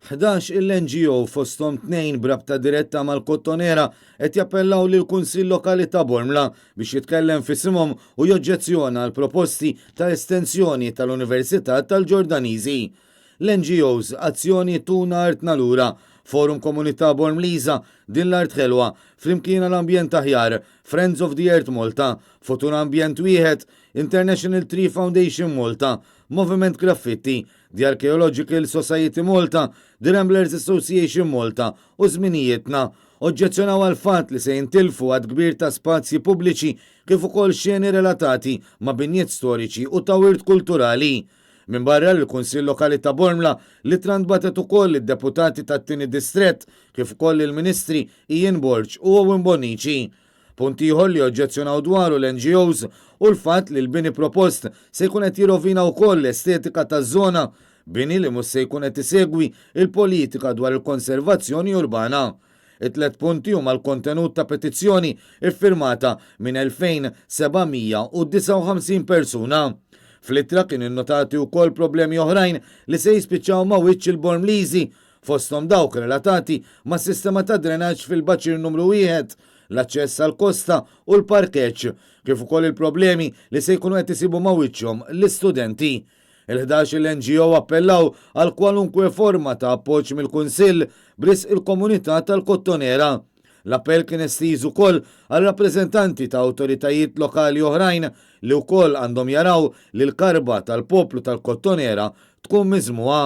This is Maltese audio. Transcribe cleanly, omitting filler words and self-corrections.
11-il NGO fosthom tnejn b'rabta diretta mal-Kottonera qed jappellaw lill-Kunsill Lokali ta' Bormla biex jitkellem f'isimhom u joġġezzjona għall-proposti ta' estensjoni tal-Università tal-Ġordaniżi. L-NGOs Azzjoni Tuna Artna Lura, Forum Komunità Bormliża, Din l-Art Ħelwa, Flimkien għal Ambjent Aħjar, Friends of the Earth Malta, Futur Ambjent Wieħed, International Tree Foundation Malta, Moviment Graffitti, The Archaeological Society Malta, The Ramblers Association Malta u Żminijietna oġġezzjonaw għall-fatt li se jintilfu għadd kbir ta' spazji pubbliċi kif ukoll xeni relatati ma' binjiet storiċi u ta' wirt kulturali. Minbarra lill-Kunsill Lokali ta' Bormla, l-ittra ntbagħtet ukoll lid-deputati tat-tieni distrett kif ukoll lill-Ministri Ian Borg u Owen Bonnici. Punt ieħor li oġġezzjonaw dwaru l-NGOs hu l-fatt li l-bini propost se jkun qed jirrovina wkoll l-estetika taż-żona, bini li mhux se jkun qed isegwi l-politika dwar il-konservazzjoni urbana. It-tlett punti huma l-kontenut ta' petizzjoni ffirmata minn 2,759 persuna. Fl-ittra kienu nnotati wkoll problemi oħrajn li se jispiċċaw ma' wiċċ il-Bormliżi fosthom dawk relatati mas-sistema ta' drenaġġ fil-Baċir Numru Wieħed, l-aċċess għall-kosta u l-parkeġġ, kif ukoll il-problemi li se jkunu qed isibu ma' wiċċhom l-istudenti. Il-ħdax-il NGO appellaw għal kwalunkwe forma ta' appoġġ mill-Kunsill b'risq il-komunità tal-Kottonera. L-appell kien estiż ukoll għal rappreżentanti ta' awtoritajiet lokali oħrajn li wkoll għandhom jaraw li l-karba tal-poplu tal-Kottonera tkun miżmugħa.